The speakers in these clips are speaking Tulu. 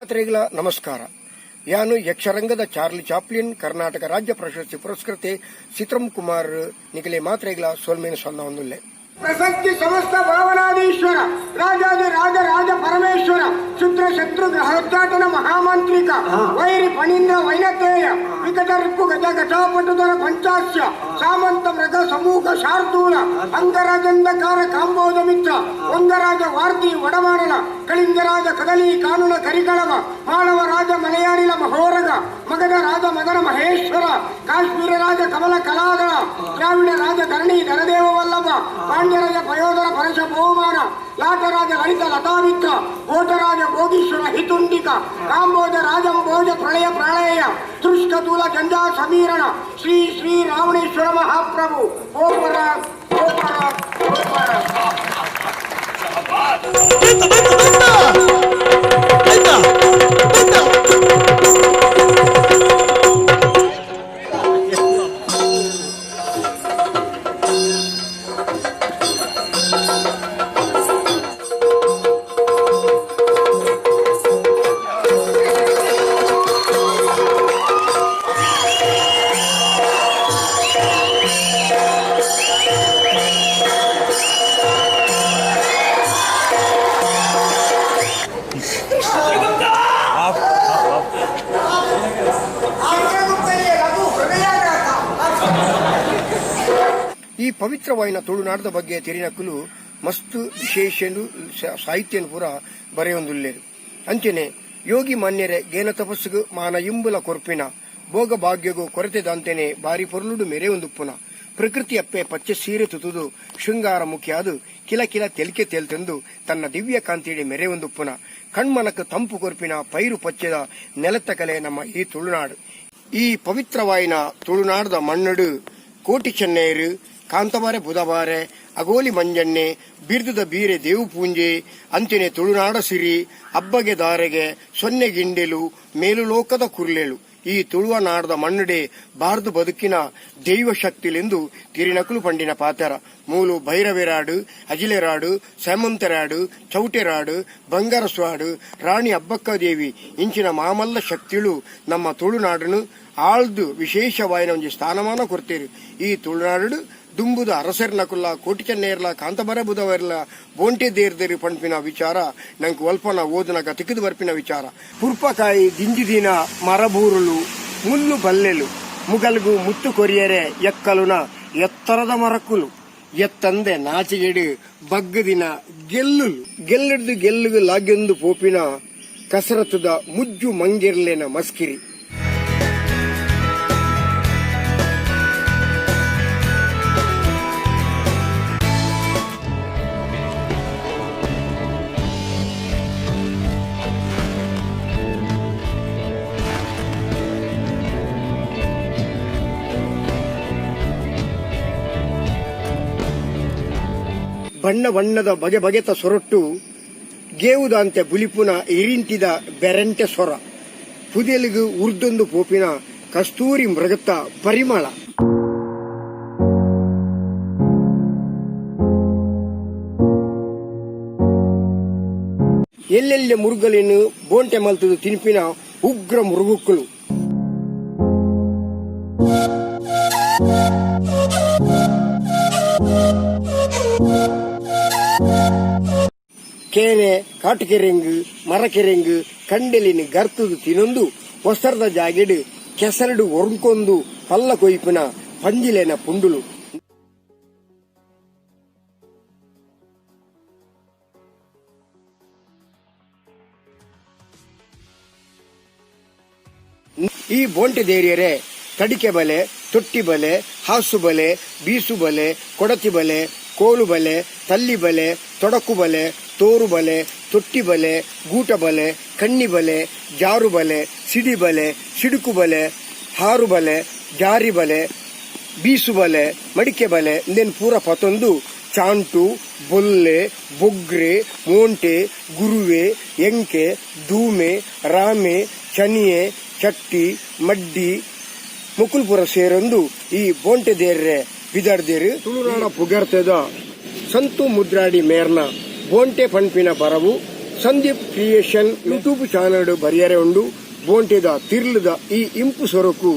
ಮಾತ್ರೆಗಳ ನಮಸ್ಕಾರ. ಯಾನು ಯಕ್ಷರಂಗದ ಚಾರ್ಲಿ ಚಾಪ್ಲಿನ್, ಕರ್ನಾಟಕ ರಾಜ್ಯ ಪ್ರಶಸ್ತಿ ಪುರಸ್ಕೃತೆ ಸಿತ್ರಂ ಕುಮಾರ್ ನಿಗಲೆ ಮಾತ್ರೆಗಳ ಸೋಲ್ಮೇನು ಸಂದ. ಪ್ರಸಕ್ತಿ ಸಮಸ್ತ ಭಾವನಾಧೀಶ್ವರ, ರಾಜಾದಿ ರಾಜ ರಾಜ ಪರಮೇಶ್ವರ, ಶುದ್ರ ಶತ್ರು ಗ್ರಹೋಚ್ಚಾಟನ ಮಹಾಮಾಂತ್ರಿಕ, ವೈರಿ ಫಣೀಂದ್ರ ವೈನತೇಯ, ವಿಕಟ ರಿಪ್ಪು ಗಜ ಘಟಾಪಟುಧರ ಪಂಚಾಸ್ಯ, ಸಾಮಂತ ಮೃಗ ಸಮೂಹ ಶಾರ್ದೂಲ, ಅಂಗರಾಜಂಧಕಾರ ಕಾಂಬೋಜ ಮಿತ್ರ, ವಂಗರಾಜ ವಾರ್ಧಿ ವಡಮಾನಲ, ಕಳಿಂಗರಾಜ ಕದಲಿ ಕಾನುನ ಕರಿಕಳವ, ಮಾಳವ ರಾಜ ಮಲಯಾಳಿಲ ಮಹೋರಗ, ಮಗಧ ರಾಜ ಮದನ ಮಹೇಶ್ವರ, ಕಾಶ್ಮೀರ ರಾಜ ಕಮಲ ಕಲಾಧರ, ದ್ರಾವಿಡ ರಾಜ ಧರಣಿ ಧನದೇವ ವಲ್ಲಭ, ಪಾಂಡ್ಯರಾಜ ಪಯೋಧರ ಪರಶ ಬಹುಮಾನ, ಲಾಟರಾಜ ಲಲಿತ ಲತಾಮಿತ್ರ, ಭೋಟರಾಜ ಭೋಗೀಶ್ವರ ಹಿತುಂಡಿಕ, ಕಾಂಬೋಜ ರಾಜಂಭೋಜ ಪ್ರಳಯ ಪ್ರಳಯ ತೃಷ್ಕತೂಲ ಜಂಜಾ ಸಮೀರಣ, ಶ್ರೀ ಶ್ರೀ ರಾವಣೇಶ್ವರ ಮಹಾಪ್ರಭು ಓಪರ ಓಪರ ಓಪರ. ಬೆತ್ತ ಬೆತ್ತ ಬೆತ್ತ ಬೆತ್ತ. ಚಂದ್ರಗುಪ್ತನಿಗೆ ಲಘು ಹೃದಯಾಘಾತ. ಈ ಪವಿತ್ರವಾಯಿನ ತುಳುನಾಡದ ಬಗ್ಗೆ ತೆರಿನಕುಲು ಮಸ್ತ್ ವಿಶೇಷನು ಸಾಹಿತ್ಯನು ಪೂರ ಬರೆಯೊಂದುಲ್ಲೇರು. ಅಂಚನೆ ಯೋಗಿ ಮಾನ್ಯರೆ ಗೇನ ತಪಸ್ಸುಗು ಮಾನ ಇಂಬುಲ ಕೊರ್ಪಿನ, ಭೋಗ ಭಾಗ್ಯಗು ಕೊರತೆ ದಾಂತೆನೆ ಬಾರಿ ಪೊರ್ಲುಡು ಮೆರೆ ಒಂದುಪ್ಪುನ, ಪ್ರಕೃತಿ ಅಪ್ಪೆ ಪಚ್ಚೆ ಸೀರೆ ತುತುದು ಶೃಂಗಾರ ಮುಖ್ಯ ಅದು ಕಿಲ ಕಿಲ ತೆಲಿಕೆ ತೇಲ್ತೆಂದು ತನ್ನ ದಿವ್ಯ ಕಾಂತಿಡಿ ಮೆರೆ ಒಂದುಪ್ಪುನ, ಕಣ್ಮನಕ್ಕೆ ತಂಪು ಕೊರ್ಪಿನ ಪೈರು ಪಚ್ಚೆದ ನೆಲತ್ತ ಕಲೆ ನಮ್ಮ ಈ ತುಳುನಾಡು. ಈ ಪವಿತ್ರವಾಯಿನ ತುಳುನಾಡದ ಮಣ್ಣಡು ಕೋಟಿ ಚೆನ್ನೇರು, ಕಾಂತಬಾರೆ ಬುಧಬಾರೆ, ಅಗೋಲಿ ಮಂಜಣ್ಣೆ, ಬಿರ್ದುದ ಬೀರೆ ದೇವು ಪೂಂಜೆ, ಅಂಚನೆ ತುಳುನಾಡ ಸಿರಿ, ಅಬ್ಬಗೆ ದಾರೆಗೆ, ಸೊನ್ನೆ ಗಿಂಡೆಲು, ಮೇಲುಲೋಕದ ಕುರ್ಲೇಳು ಈ ತುಳುವ ನಾಡದ ಮಣ್ಣುಡೆ ಬಾರ್ದು ಬದುಕಿನ ದೈವ ಶಕ್ತಿಲೆಂದು ತಿರಿನಕುಲು ಪಂಡಿನ ಪಾತರ. ಮೂಲು ಭೈರವೆರಾಡು, ಅಜಿಲೆರಾಡು, ಸೇಮಂತರಾಡು, ಚೌಟೆರಾಡು, ಬಂಗಾರಸ್ವಾಡು, ರಾಣಿ ಅಬ್ಬಕ್ಕ ದೇವಿ ಇಂಚಿನ ಮಾಮಲ್ಲ ಶಕ್ತಿಳು ನಮ್ಮ ತುಳುನಾಡನು ಆಳ್ದು ವಿಶೇಷವಾಯಿನ ಒಂಜಿ ಸ್ಥಾನಮಾನ ಕೊಡ್ತೀರಿ. ಈ ತುಳುನಾಡು ದುಂಬುದ ಅರಸರ್ನಕುಲ್ಲ, ಕೋಟಿ ಚೆನ್ನೇರ್ಲ, ಕಾಂತಬರ ಬುಧವರ್ಲ ಬೋಂಟೆ ದೇರ್ದೇರಿ ಪಣ್ಪಿನ ವಿಚಾರ ನಂಗೆ ಒಲ್ಪನ ಓದುನಗ ತಿಕ್ಕಿದು ಬರ್ಪಿನ ವಿಚಾರ. ಪುರ್ಪಕಾಯಿ ದಿಂಜಿದಿನ ಮರಬೂರುಲು, ಮುಳ್ಳು ಬಲ್ಲೆಲು, ಮುಗಲ್ಗು ಮುತ್ತು ಕೊರಿಯರೆ ಎಕ್ಕಲುನ ಎತ್ತರದ ಮರಕುಲು, ಎತ್ತಂದೆ ನಾಚಿಗೆಡು ಬಗ್ಗದಿನ ಗೆಲ್ಲುಲು, ಗೆಲ್ಲಿಡ್ದು ಗೆಲ್ಲುಗು ಲಾಗ್ಯೊಂದು ಪೋಪಿನ ಕಸರತ್ತುದ ಮುಜ್ಜು ಮಂಗಿರ್ಲೇನ ಮಸ್ಕಿರಿ. ಬಣ್ಣ ಬಣ್ಣದ ಬಗೆ ಬಗೆತ ಸೊರೊಟ್ಟು ಗೇವುದಾಂತೆ ಬುಲಿಪುನ ಇರಿಂಟಿದ ಬೆರಂಟೆ ಸೊರ, ಪುದೆಲಿಗು ಉರ್ದೊಂದು ಪೋಪಿನ ಕಸ್ತೂರಿ ಮೃಗತ್ತ ಪರಿಮಳ. ಎಲ್ಲೆಲ್ಲೆ ಮುರುಗಲಿನು ಬೋಂಟೆ ಮಲ್ತದು ತಿನ್ಪಿನ ಉಗ್ರ ಮುರುಗುಕ್ಕಳು. ಕೇನೆ, ಕಾಟುಕೆರೆಂಗು, ಮರಕೆರೆಂಗು ಕಂಡೆಲಿನ ಗರ್ತದು ತಿನೊಂದು ಒಸರ್ದ ಜಾಗೆಡು ಕೆಸರಡು ಒರ್ಕೊಂದು ಪಲ್ಲ ಕೊಯ್ಪಿನ ಪಂಜಿಲೇನ ಪುಂಡುಲು. ಈ ಬೋಂಟೆ ದೇರಿಯರೆ ತಡಿಕೆ ಬಲೆ, ತೊಟ್ಟಿ ಬಲೆ, ಹಾಸು ಬಲೆ, ಬೀಸು ಬಲೆ, ಕೊಡತಿ ಬಲೆ, ಕೋಲು ಬಲೆ, ತಲ್ಲಿ ಬಲೆ, ತೊಡಕು ಬಲೆ, ತೋರು ಬಲೆ, ತೊಟ್ಟಿ ಬಲೆ, ಗೂಟ ಬಲೆ, ಕಣ್ಣಿ ಬಲೆ, ಜಾರು ಬಲೆ, ಸಿಡಿ ಬಲೆ, ಸಿಡುಕು ಬಲೆ, ಹಾರು ಬಲೆ, ಜಾರಿ ಬಲೆ, ಬೀಸು ಬಲೆ, ಮಡಿಕೆ ಬಲೆ ಇಂದೇನು ಪೂರ ಪತೊಂದು ಚಾಂಟು, ಬೊಲ್ಲೆ, ಬೊಗ್ರೆ, ಮೋಂಟೆ, ಗುರುವೆ, ಎಂಕೆ, ದೂಮೆ, ರಾಮೆ, ಚನಿಯೆ, ಚಟ್ಟಿ, ಮಡ್ಡಿ, ಮುಕುಲ್ಪುರ ಸೇರೊಂದು ಈ ಬೋಂಟೆ ದೇರ್ರೆ ಬಿದಾಡ್ದೇರು. ತುಳುನಾಡ ಪುಗರ್ತೆದ ಸಂತು ಮುದ್ರಾಡಿ ಮೇರ್ನ ಬೋಂಟೆ ಪಣ್ಪಿನ ಬರವು ಸಂದೀಪ್ ಕ್ರಿಯೇಷನ್ ಯೂಟ್ಯೂಬ್ ಚಾನಲ್ ಬರಿಯರೆ ಉಂಡು. ಬೋಂಟೆದ ತಿರ್ಲುದ ಈ ಇಂಪು ಸೊರಕು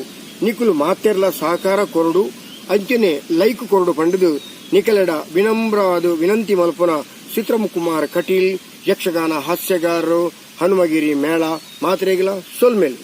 ನಿಕುಲು ಮಾತೆರ್ಲ ಸಹಕಾರ ಕೊರಡು, ಅಂಚನೆ ಲೈಕ್ ಕೊರಡು ಪಂಡುದು ನಿಕಲೆಡ ವಿನಮ್ರವಾದ ವಿನಂತಿ ಮಲ್ಪುನ ಚಿತ್ರಮ್ ಕುಮಾರ್ ಕಟೀಲ್, ಯಕ್ಷಗಾನ ಹಾಸ್ಯಗಾರರು, ಹನುಮಗಿರಿ ಮೇಳ. ಮಾತ್ರೆಗಿಲ ಸೊಲ್ಮೆಲ್.